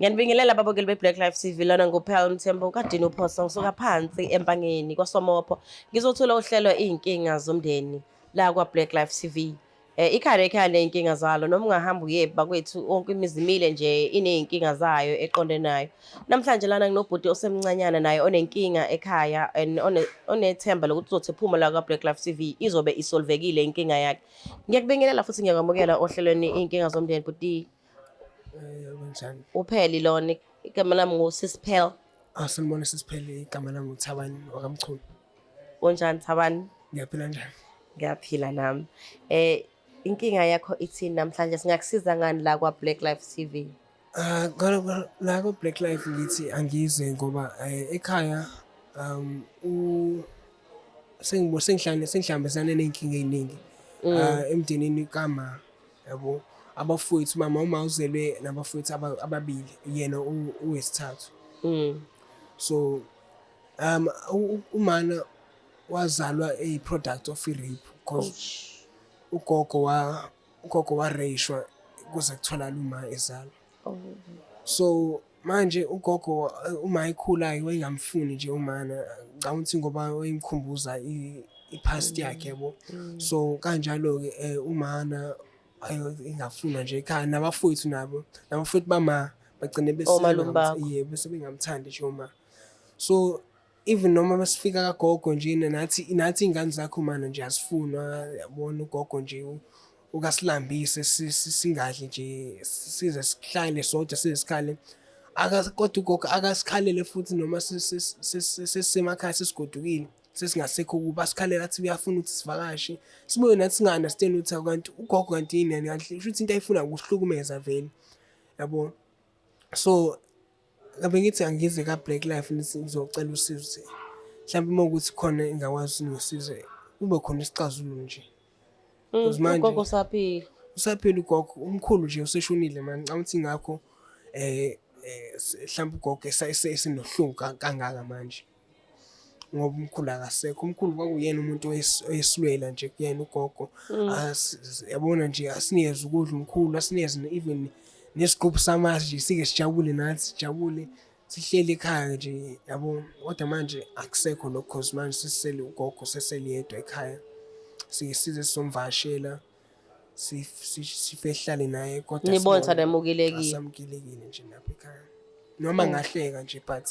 Ngiyanibingelela ababukeli be-Black Life TV, lona nguPearl Mthembu kaDini uPhosa, ngisuka phansi Empangeni kwaSomopho. Ngizothola uhlelo iy'nkinga zomndeni la kwa-Black Life TV. Ikhaya nekhaya ney'nkinga zalo, noma ungahamba uye bakwethu wonke imizi imile nje iney'nkinga zayo eqonde nayo. Namhlanje lana nginobhuti osemncanyana naye onenkinga ekhaya and onethemba lokuthi uzothi ephuma la kwa-Black Life TV izobe isolvekile inkinga yakhe. Ngiyakubingelela futhi ngiyakwamukela ohlelweni iy'nkinga zomndeni bhuti. Kanjani? Upheli lona, igama lami nguSis Pearl. Ah, sanibona sisiphele, igama lami uThabani wakaMchunu. Unjani Thabani? Ngiyaphila, njani? Ngiyaphila nami. Inkinga yakho ithini namhlanje, singakusiza ngani la kwa Black Life TV? Ah, la ko Black Life ngithi angize ngoba ekhaya u sengibo sengihlane sengihlangabezane nezinkinga eziningi. Ah, emndenini kama, yabo, abafowethu, mama uma uzelwe nabafowethu ababili, yena uwesithathu. So umana wazalwa eyi-product of i-rape because ugogo wareyishwa kuze kutholakale uma ezalwa. So manje ugogo uma ekhula-ke wayengamfuni nje umana, ngicabanga ukuthi ngoba wayemkhumbuza i-past yakhe, yabo. So kanjalo-ke umana engafunwa nje ekhaya, nabafowethu nabo, nabafowethu bama bagcine bese Omalume bakho. Yebo, bese bengamthandi nje uma. So even noma masifika kagogo nje nathi iy'ngane zakho mana nje asifunwa, yabona, ugogo nje ukasilambise singadli nje, size sihlale sodwa size sikhale. Kodwa ugogo akasikhalele futhi noma sesisemakhaya sesigodukile, sesingasekho kubo, asikhalele athi uyafuna ukuthi sivakashe. Sibuye nathi singa-understand ukuthi kanti ugogo kanti yini yani kahle, kusho ukuthi into ayifunayo ukuhlukumeza vele, yabo. So ngabe ngithi angize ka-Black Life ngithi ngizocela usizo, mhlawumbe uma kuwukuthi khona engakwazi ukuthi ngisize, kube khona isixazululo nje. Because manje Ugogo usaphila? Usaphila ugogo, umkhulu nje useshonile manje. Ngicabanga ukuthi ingakho mhlawumbe ugogo esenohlungu kangaka manje. Ngoba umkhulu akasekho. Umkhulu kwakuyena umuntu oyesilwela nje kuyena ugogo. Yabona nje, asinikeze ukudla umkhulu, asinikeze even nesigubhu samasi nje sike sijabule nathi, sijabule sihleli ekhaya nje, yabo. Kodwa manje akusekho lokho cause manje sesisele ugogo sesele yedwa ekhaya. Sike size sizomvakashela, sifike sihlale naye kodwa Nibone sibone anemukelekile. Asamukelekile nje lapha ekhaya. Noma ngahleka nje but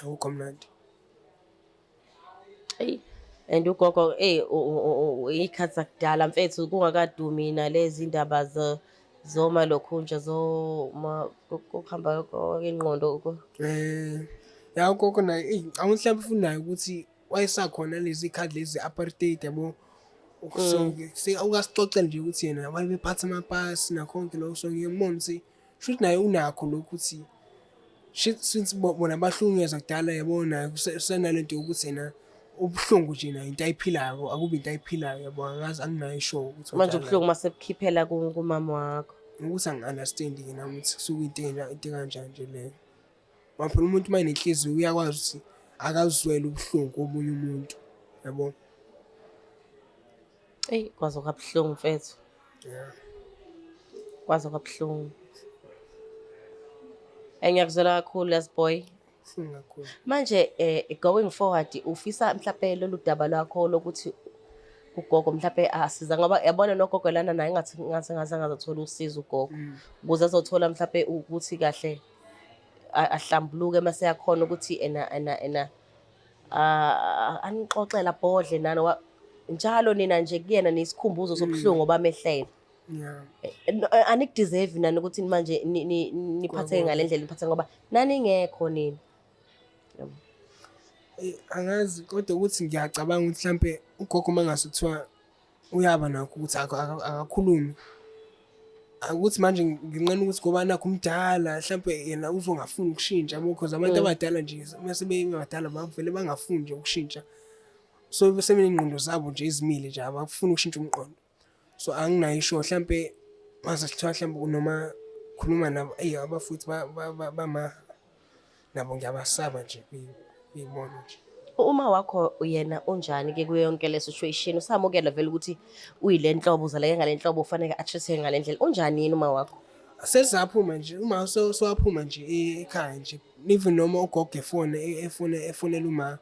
akukho mnandi. Eyi, and ugogo iy'khathi zakudala mfethu, kungakadumi nalezi ndaba zoma lokhu nje zoma kuhamba ingqondo. Ya, ugogo naye eyi ngicabanga ukuthi mhlawumbe ufunayo ukuthi wayesakhona lezi khadi lezi apartheid, yabo. So ukasixoxela nje ukuthi yena wayebephatha amapasi nakho konke lokho, so ngiyambona ukuthi shuthi naye unakho lokhu ukuthi shit since bona bahlukunyezwa kudala, yabo, naye usenalento yokuthi yena ubuhlungu nje naye into ayiphilayo akubi into ayiphilayo, yabo. Angazi, anginayo isure ukuthi Manje ubuhlungu mase bukhiphela kumama wakho. Ukuthi angi-understand-ke nami ukuthi kusuke into ekanjani nje leyo. Ngoba phela umuntu uma enenhliziyo uyakwazi ukuthi akazwele ubuhlungu komunye umuntu, yabo. Eyi, kwaze kwabuhlungu mfethu. Yeah. Kwaze kwabuhlungu. Ngiyakuzwela kakhulu as boy. Buhlungu kakhulu. Manje going forward ufisa mhlawumbe lolu daba lwakho lokuthi ugogo mhlawumbe asiza, ngoba yabona nogogo lana naye ngathi ngaze ngazothola usizo ugogo ukuze azothola mhlawumbe ukuthi kahle ahlambuluke mase yakhona ukuthi ena anixoxela bhodle nani njalo nina nje kuyena nisikhumbuzo sobuhlungu obamehlela. Anikudeserve nani ukuthi manje niphatheke ngale ndlela niphatheke ngoba naningekho nina. Yabo. Angazi kodwa ukuthi ngiyacabanga ukuthi mhlampe ugogo uma ngase kuthiwa uyaba nakho ukuthi akakhulumi, ukuthi manje nginqena ukuthi ngoba nakho umdala mhlampe yena uzongafuni ukushintsha, yabo, because abantu abadala nje uma sebebadala bavele bangafuni nje ukushintsha, so sebeney'ngqondo zabo nje ezimile nje, abafuni ukushintsha umqondo. So anginayo isure, mhlampe mase kuthiwa mhlampe noma khuluma nabo, eyi abafuthi bama nabo ngiyabasaba nje kuyibona nje. Uma wakho yena unjani ke kuyo yonke le situation? Usamukela vele ukuthi uyile nhlobo, uzaleke ngale nhlobo, ufanele a-treat-eke ngale ndlela? Unjani yini uma wakho? Sezaphuma nje uma sowaphuma nje ekhaya nje, even noma ugogo efona efona efonela uma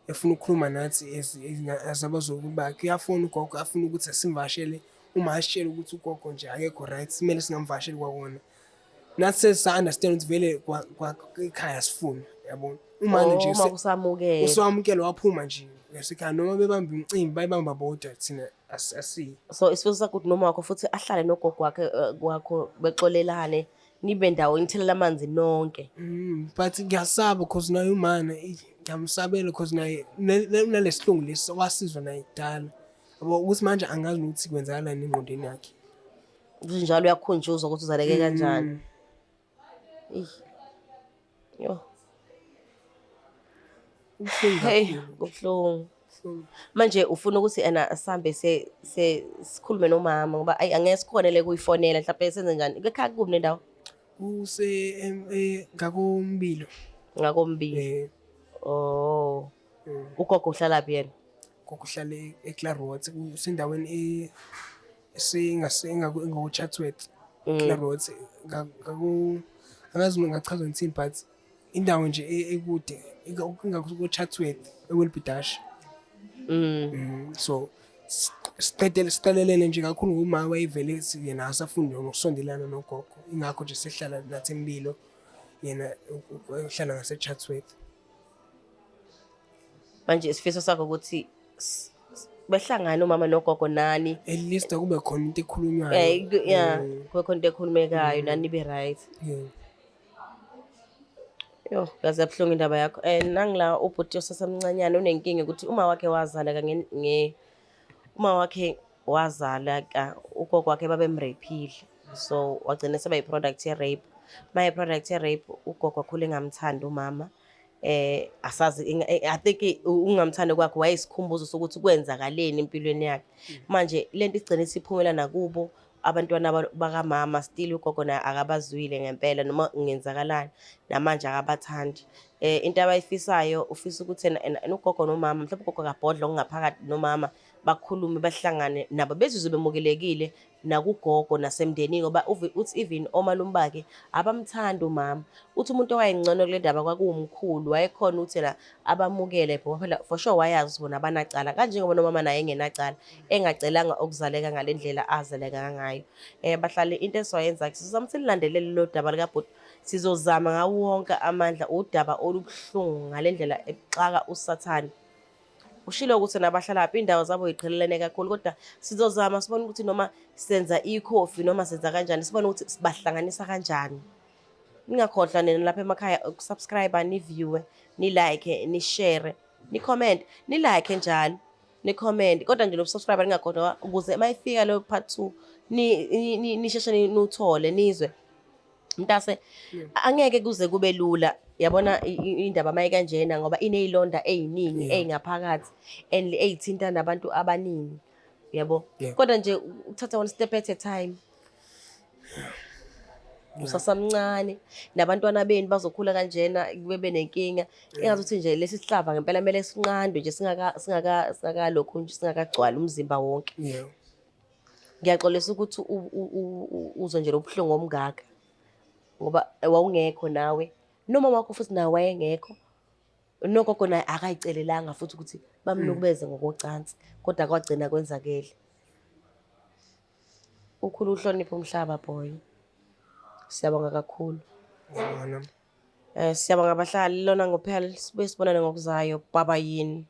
efuna ukukhuluma nathi as abazukulu bakhe, uyafona ugogo afune ukuthi asimvakashele, uma asitshele ukuthi ugogo nje akekho right, kumele singamvakasheli kwakona. Nathi sesa-understand ukuthi vele ekhaya asifuni, yabona. Uma Oh, nje uma kusamukela. Uswamukela waphuma nje ngasekhaya, noma bebamba umcimbi bayibamba bodwa, thina asiyi. So isifiso sakho ukuthi noma wakho futhi ahlale nogogo wakhe kwakho bexolelane, nibe ndawo nithelele amanzi nonke. But ngiyasaba cause naye umana ngiyamsabela cause naye unalesihlungu lesi wasizwa naye kudala. Yabo ukuthi manje angazi nokuthi kwenzakalani engqondweni yakhe. Ukuthi njalo uyakhunjuzwa ukuthi uzaleke kanjani. Eyi. Yo. Kubuhlungu Hey, kakhulu. kubuhlungu. Kubuhlungu. Manje ufuna ukuthi ena sihambe se sikhulume nomama ngoba ayi angeke sikhonele kuyifonela, mhlawumbe senze njani? Ekhaya kuphi nendawo? Kuse ngakombilo. Ngakombilo. Oh. Ugogo uhlala phi yena? Gogo uhlala eClarwood, kusendaweni esingase engaku Chatsworth. Clarwood ngaku, angazi noma ngachaza ngithini, but indawo nje ekude engaku Chatsworth, eWilby Dash. So siqedele siqalelene nje kakhulu ngoma wayevele yena asafuni nokusondelana nogogo, ingakho nje sehlala nathi empilo, yena uhlala ngase Chatsworth. Manje isifiso sakho ukuthi behlangane umama nogogo nani? At least akube khona into ekhulunywayo. Yeah, kube khona into ekhulumekayo, nani nibe right. Yeah. Yo, yaze yabuhlungu indaba yakho. Nangila ubhuti osasemncanyana unenkinga ukuthi uma wakhe wazala ka nge uma wakhe wazala ka ugogo wakhe babemrapeile. So wagcina seba yi-product ye-rape. Ma yi-product ye-rape, ugogo wakhula engamthandi umama. Asazi I think ukungamthandi kwakhe wayesikhumbuzo sokuthi kwenzakaleni empilweni yakhe. Manje lento igcine isiphumela nakubo abantwana bakamama, still ugogo naye akabazwile ngempela noma kungenzakalani, namanje akabathandi. Into abayifisayo, ufisa ukuthi yena ugogo nomama, mhlawumbe ugogo akabhodla okungaphakathi nomama, bakhulume bahlangane nabo bezizwe bemukelekile nakugogo nasemndenini, ngoba uthi even omalume bakhe abamthandi umama. Uthi umuntu owayengcono kule ndaba kwakuwumkhulu, wayekhona ukuthi yena abamukele ngoba phela for sure wayazi ukuthi bona abanacala, kanjengoba nomama naye engenacala, engacelanga ukuzaleka ngale ndlela azaleka ngayo. Bahlali, into esizoyenza sizama ukuthi nilandelele lo daba likabhuti, sizozama ngawo wonke amandla, udaba olubuhlungu ngale ndlela ebuxaka uSathane. Ushilo ukuthi nabahlalaphi indawo zabo yiqhelelene kakhulu, kodwa sizozama sibone ukuthi noma senza ikhofi noma senza kanjani, sibone ukuthi sibahlanganisa kanjani. Ningakhohlwa nina lapha emakhaya ukusubscribe, ni-viewe, ni-like, ni-share, ni-comment, ni-like njalo, ni-comment, kodwa nje nokusubscribe ningakhohlwa, ukuze uma ifika leyo part 2 nisheshe niwuthole nizwe. Mntase, angeke kuze kube lula, yabona indaba maye kanjena ngoba ineyilonda eziningi ezingaphakathi and ezithinta nabantu abaningi, yabo. Kodwa nje ukuthatha one step at a time. Usasamncane, nabantwana benu bazokhula kanjena bebe nenkinga. Engazuthi nje lesi sihlava ngempela kumele sinqandwe nje singakalokhu nje singakagcwali umzimba wonke. Ngiyaxolisa ukuthi uzwe nje lobuhlungu omngaka ngoba wawungekho nawe, noma wakho futhi nawe wayengekho, nogogo naye akayicelelanga futhi ukuthi bamnukubeze ngokocansi, kodwa kwagcina kwenzakele. Ukhulu uhloniphe umhlaba boy. Siyabonga kakhulu. Ngiyabonga. Siyabonga abahlali, lona ngophela, sibuye sibonane ngokuzayo. Baba yini.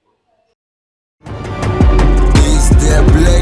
It's the Black